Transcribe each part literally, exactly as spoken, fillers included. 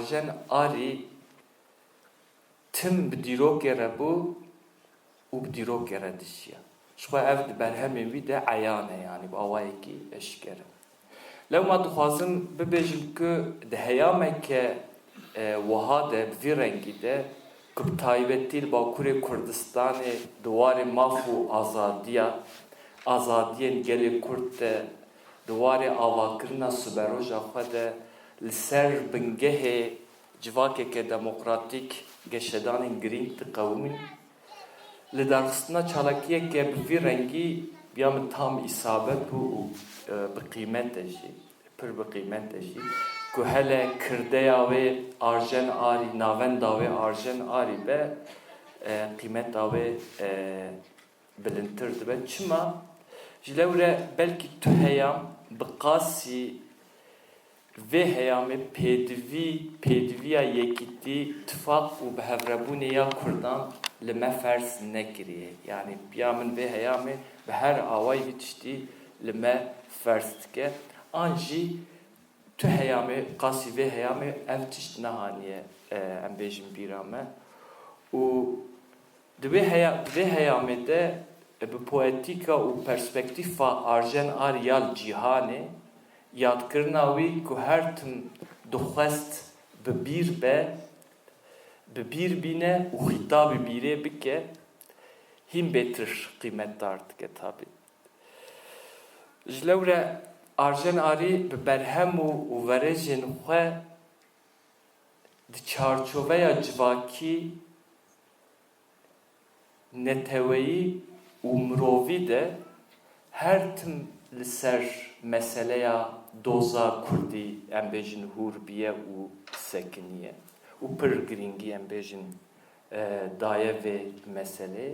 Arjen Arî tim bi dîrokê re bû û bi dîrokê re dijiya. Ji xwe ev di berhemên wî de eyan e, yanî bi awayekî eşker e. Lewma dixwazim bibêjim ku di heyameke, e, wiha de, bi vî rengî de, ku bi taybetî li Bakurê Kurdistanê di warê maf û azadiya, azadiyên gelê Kurd de, di warê avakirina siberoja xwe de li ser bingehê civakeke demokratîk geşedanên girîng diqewimîn. Li darxistina çalakiyeke bi vî rengî ya min tam îsabet bû û, e, bi qîmet e jî, pir bi qîmet e jî, ku hele kirdeya wê Arjen Arî, navenda wê Arjen Arî be, e, qîmeta wê, e, bilindtir dibe. Çima? Ji lewre belkî tu heyam bi qasî vê heyamê pêdivî, pêdiviya yekîtî, tifaq û bihevrebûnê ya Kurdan li me ferz nekiriye. Yanî ya min vê heyamê bi her awayî vî tiştî li me ferz dike. An jî tu heyamê, qasî vê heyamê ev tişt nehaniye, e, em bêjin bîra me. Û di vê heya-, di vê heyamê de, e, bi poetîka û perspektîfa Arjen Arî ya li cîhanê, yadkirina wî ku her tim dixwest bi bîr be, bi bîr bîne û xîtabî bîrê bike, hîn bêtir qîmetdar dike tabî. Ji lewre Arjen Arî bi berhem û, û verêjên xwe di çarçoveya civakî, neteweyî û mirovî de her tim li ser meseleya doza kurdî, em bêjin, hûr biye û sekiniye û pir girîngî, em bêjin, e, daye vê meseleyê.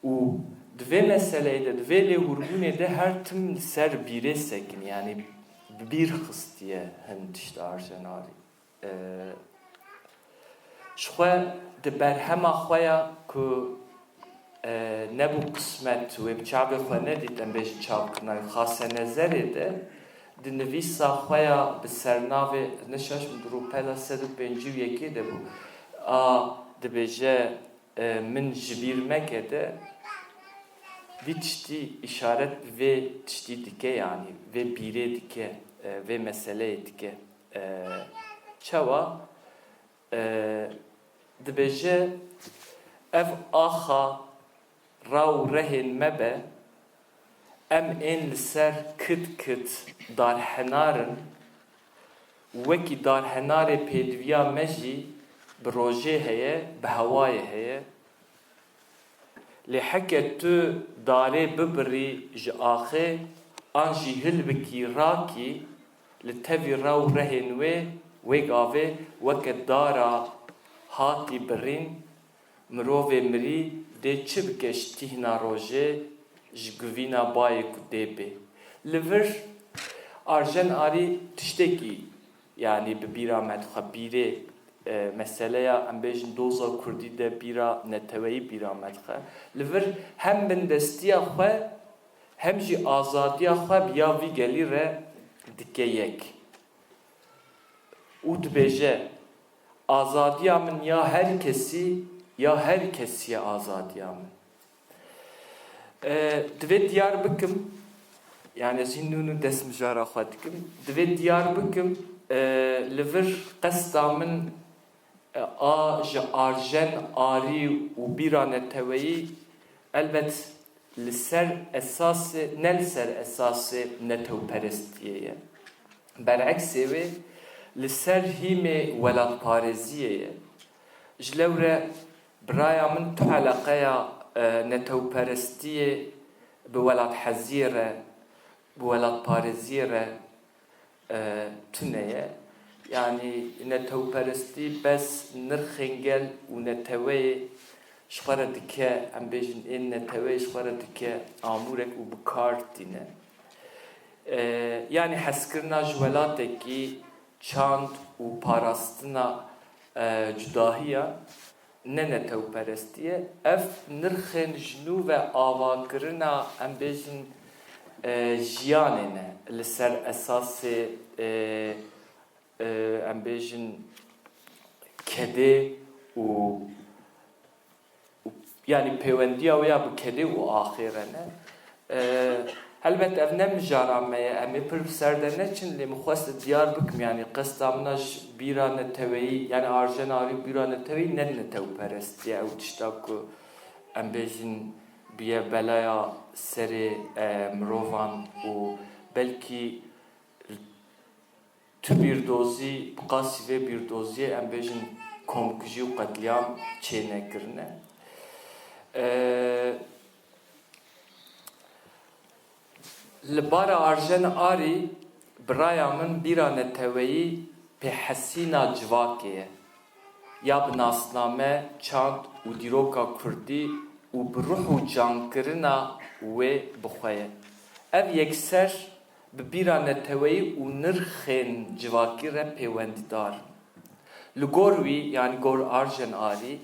Û di vê meseleyê de, di vê lêhûrbûnê de her tim li ser bîrê sekinî, yanî bi bîr xistiye hin tişt Arjen Arî. E, ji xwe di berhema xwe ya ku, e, nebû qismet wê bi çavê xwe nedît, em bêjin çapkirina wî, Xasenezerê de di nivîsa xwe ya bi sernavê, ne şaş min di rûpela sed û pêncî û yekê de bû. A dibêje, e, min ji bîr meke de vî tiştî îşaret bi vê tiştî dike, yanî vê bîrê dike, e, vê meseleyê dike. E, çawa? E, dibêje, ev axa ra û rehên me be, em ên li ser kit kit darhenar in, wekî darhenarê pêdiviya me jî bi rojê heye, bi hewayê heye. Lê heke tu darê bibirî ji axê an jî hilbikî rakî, li tevî rew rehên wê, wê gavê weke dara hatî birîn, mirovê mirî dê çi bike ji tîhna rojê, ji guvîna bayê ku dê bê. Li vir Arjen Arî tiştekî, yanî bi bîra me dixe, bîrê, e, meseleya, em bêjin, doza kurdî de bîra neteweyî bîra me dixe. Li vir hem bindestiya xwe hem jî azadiya xwe bi ya vî gelî re dike yek. Û dibêje, azadiya min ya her kesî, ya her kesî ye azadiya min. E, divê diyar bikim, yani ez hîn nû nû destmijara xwe dikim, divê diyar bikim, e, li vir qesta min, e, a ji Arjen Arî û bîra neteweyî, elbet li ser esasê, ne li ser esasê netewperestiyê ye. Bereksê wê li ser hîmê welatparêziyê ye. Ji lewre biraya min tu eleqeya, e, netewperestiyê bi welatheziyê re, bi welatparêziyê re, e, tune ye. Yanî netewperestî bes nirxên gel û neteweyê ji xwe re dike, em bêjin ên neteweyê ji xwe re dike amûrek û bi kar tîne. E, yanî hezkirina ji welatekî, çand û parastina, e, cudahiya ne netewperestî ye. Ev nirxên ji nû ve avakirina, em bêjin, e, jiyanê ne. Li ser esasê, e, e, em bêjin kedê û, û, yanî pêwendiya wê ya bi kedê û axê re ne. E, helbet ev ne mijara me ye, em ê pir bi ser de neçin, lê min xwest diyar bikim, yanî qesta min a ji bîra neteweyî, yanî Arjen Arî bîra neteweyî ne netewperestî ye, ew tişta ku em bêjin bûye belaya serê, e, mirovan û belkî tu bîrdozî, bi qasî vê bîrdoziyê em bêjin komkujî û qetlîam çênekirine. E, li bara Arjen Arî, bi raya min bîra neteweyî pêhesîna civakê ye. Ya bi nasname, çand û dîroka kurdî û bi ruh û cankirina wê bi xwe ye. Ev yekser bi bîra neteweyî û nirxên civakî re pêwendîdar in. Li gor wî, yanî gor Arjen Arî,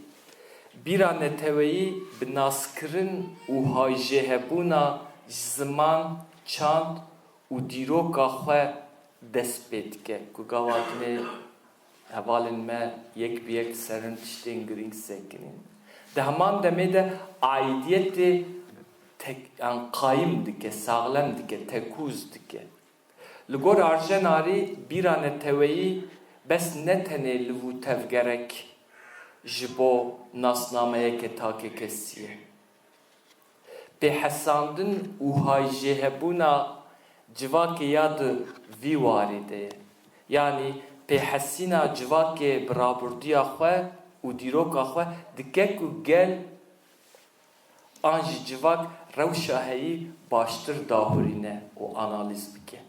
bîra neteweyî bi naskirin û hayjêhebûna ji ziman, çand û dîroka xwe dest pê dike, ku gava dinê hevalên me yek bi yek serin tiştên girîng sekinîn. Di heman demê de aîdiyetê tek-, yan qayim dike, saxlem dike, tekûz dike. Li gor Arjen Arî, bîra neteweyî bes ne tenê liv û tevgerek ji bo nasnameyeke takekesî ye. Pêhesandin û hayjêhebûna civakê ya di vî warî de ye. Yanî pêhesîna civakê bi rabordiya xwe û dîroka xwe dike ku gel an jî civak rewşa heyî baştir dahurîne û analîz bike.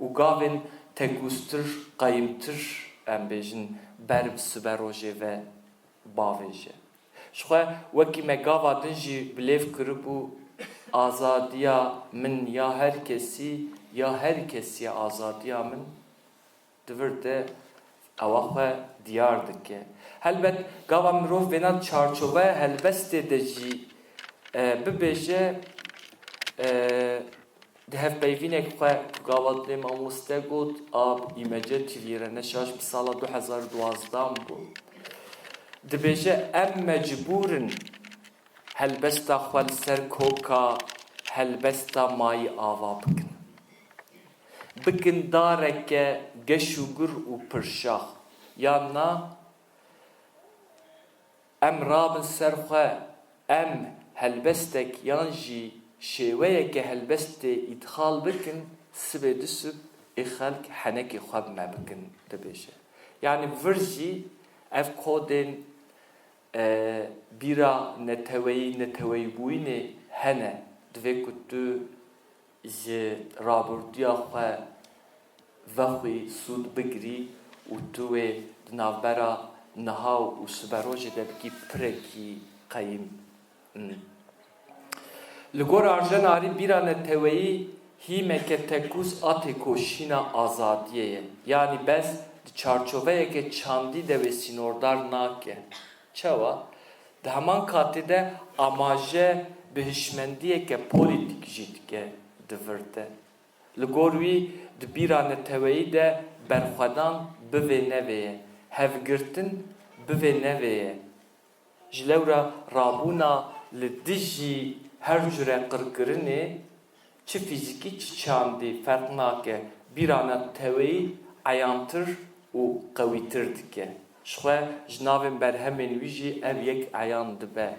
Û gavên tekûztir, qayimtir, em bêjin, ber bi siberojê ve bavêje. Ji xwe wekî me gava din jî bi lêv kiribû, azadiya min ya her kesî, ya her kesî ye azadiya min, di vir de ewa xwe diyar dike. Helbet gava mirov vêna çarçoveya helbestê de jî, e, bibêje, e, di hevpeyvînek xwe ku gava dilê mamoste got, a Îmece T V'yê re ne şaş bi sala du hezar û duwazdeh bû. Dibêje, em mecbûr in helbesta xwe li ser koka helbesta mayî ava bikin. Bikin dareke geş û gur û pirşax. Yan na, em rabin ser xwe, em helbestek yan jî şêweyeke helbestê îdxal bikin, sibê du sib ê xelk henekê xwe bi me bikin, dibêje. Yanî vir jî ev kodên e, bîra neteweyî, neteweyîbûyînê hene. Divê ku tu ji rabordiya xwe vexwî, sûd bigirî û tu wê di navbera niha û siberojê de bikî pirekî qeyîm. Hmm. Li gor Arjen Arî, bîra neteweyî hîmeke tekûz a têkoşîna azadiyê ye. Yanî bes di çarçoveyeke çandî de wê sînordar nake. Çawa? Di heman katê de amaje bi hişmendiyeke polîtîk jî dike di vir de. Li gor wî, di bîra neteweyî de berxwedan bivê nevê ye, hevgirtin bivê nevê ye. Ji lewra rabûna li dijî her cure qirkirinê, çi fîzîkî çi çandî ferq nake, bîra neteweyî eyantir û qewîtir dike. Ji xwe ji navên berhemên wî jî ev yek eyan dibe.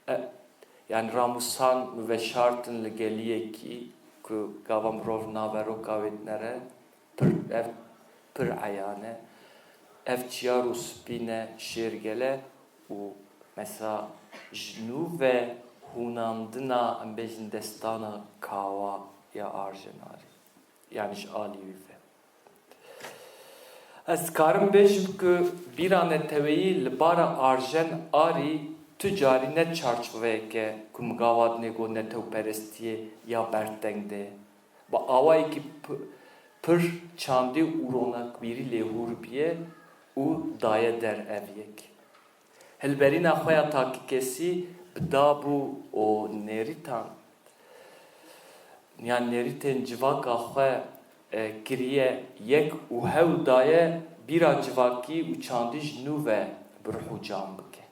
E, yanî ramûsan miveşartin li geliyekî ku gava mirov naveroka wê dinere, pir, ev pir eyan e. Ev çiyar û spî ne, şêrgel e û mesela ji nû ve hûnandina, em bêjin, destana kawa ya Arjen Arî. Yanî ji alî wî ve. Ez dikarim bêjim ku bîra neteweyî li bara Arjen Arî tu carî ne çarçoveyeke ku min gava dinê got netewperestiyê ya berteng de ye. Bi awayekî pi-, pir çandî û ronakbîrî lê hûr bûye û daye der ev yek. Hilberîna xwe ya takekesî bi dabû û nêrîtan, yan nêrîtên civaka xwe e, kiriye yek û hewl daye bîra civakî û çandî ji nû ve bi ruh û can bike.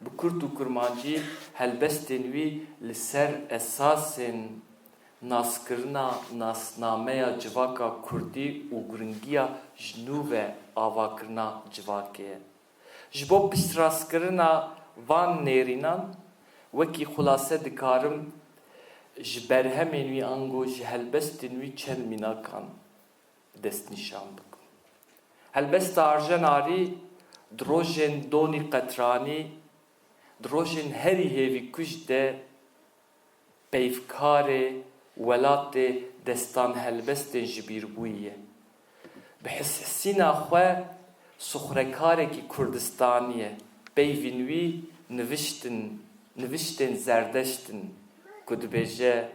Bi kurt û kurmancî helbestên wî li ser esasên naskirina nasnameya civaka kurdî û giringiya ji nû ve avakirina civakê ye. Ji bo piştrastkirina van nêrînan, wekî xulase dikarim ji berhemên wî ango ji helbestên wî çend mînakan destnîşan bikim. Helbesta Arjen Arî di rojên donî qetranî, di rojên herî hêvîkuj de peyvkarê welatê destan helbestên jibîrbûyî ye. Bi hishisîna xwe suxrekarekî Kurdistanî ye. Peyvên wî niviştin, niviştên Zerdeşt in ku dibêje,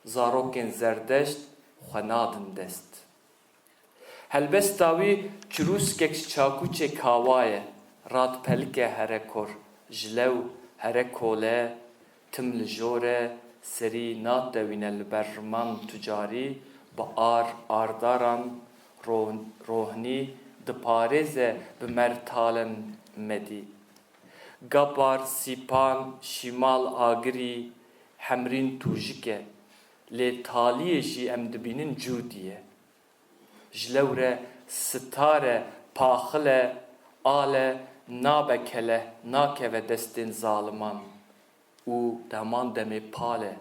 zarokên Zerdeşt xwe nadin dest. Helbesta wî çirûskek ji çakûçê kawa ye, radipelike here kor, ji lew here kole, tim li jor e, serî natewîne li ber riman tucarî, bi ar ardaran ro-, rohnî diparêze bi mertalen medî. Gapar, sîpan, şîmal, agirî, hemrîn tûjik e, lê taliyê jî em dibînin cûdî ye. Ji lewre sitare, paxile, ale, nabe keleh, nakeve destên zaliman û di heman demê pale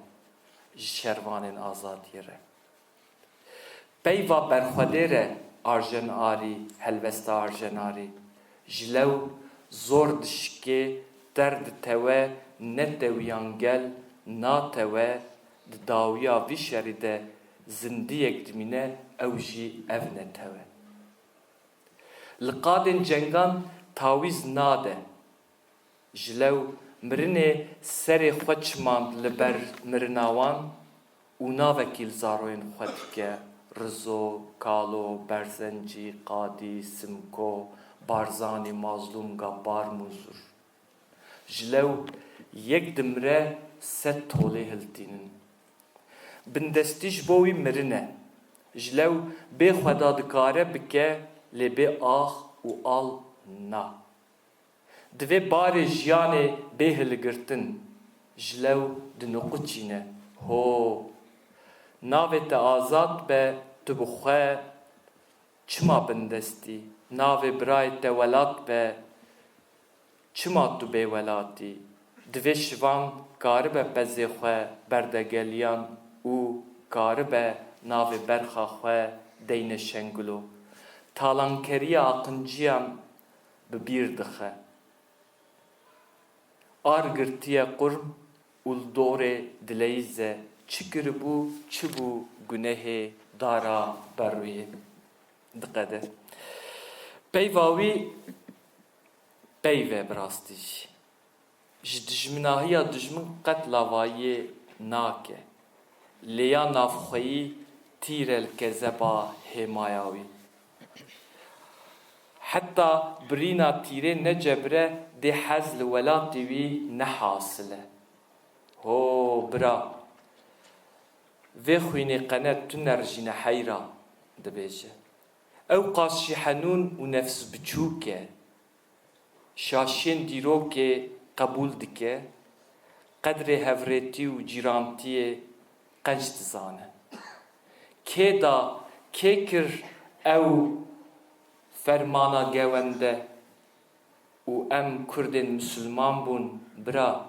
ji şervanên azadiyê re. Peyva berxwedêr e Arjen Arî, helbesta Arjen Arî. Ji lew zor dişikê, ter ditewe, netewiyan gel, natewe, di dawiya vî şerî de zindiyek dimîne, ew jî ev netew e. Li qadên cengan tawîz nade. Ji lew mirinê serê xwe çimand li ber mirina wan û navekî li zaroyên xwe dike, Rizo, Kalo, Berzencî, Qadî, Simko, Barzanî, Mazlûm, Gapar, Munzur. Ji lew yek dimire sed tolê hiltînin. Bindestî ji bo wî mirin e. Ji lew bê xweda dikare bike, lê bê ax û al na. Divê barê jiyanê bê hilgirtin, ji lew diniquçîne. Ho! Navê te azad be, tu bi xwe çima bindestî? Navê birayê te welat be, çima tu bêwelat î? Divê şivan karibe pezê xwe berde geliyan û karibe navê berxa xwe deyne Şengilo. Talankeriya aqinciyan bi bîr dixe. Ar girtiye qurm û li dorê dileyîze, çi kiribû, çi bû gunehê dara berûyê diqede. Peyva wî peyv e bi rastî jî. Ji dijminahiya dijmin qet lavayiyê nake. Lê ya navxweyî tîr e li kezeba hêmaya wî. Heta birîna tîrê necebire dê hez li welatê wî nehasil e. Ho bira, vê xwînê qene tu nerijîne heyra, dibêje. Ewqas jî henûn û nefsbiçûk e. Şaşiyên dîrokê qebûl dike, qedrê hevrêtî û cîrantiyê qenc dizane. Kê da, kê kir ew fermana gewende û em kurdên misilman bûn, bira?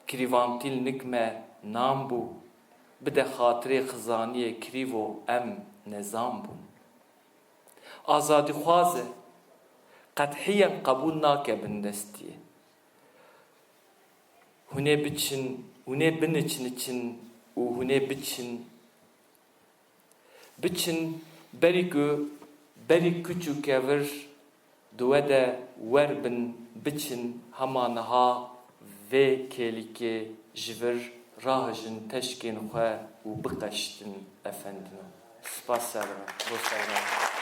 Kirîvantî li nik me nan bû, bide xatirê xizaniyê kirîvo em nezan bûn. Azadîxwaz e, qethiyen qebûl nake bindestiyê. Hûn ê biçin, hûn ê biniçniçin û hûn ê biçin. Biçin, berî ku, berî kuç û kevir di we de wer bin, biçin, hema niha vê kêlîkê ji vir rahijin teşkên xwe û biqeştin efendino. Spas ser we, bo ser we.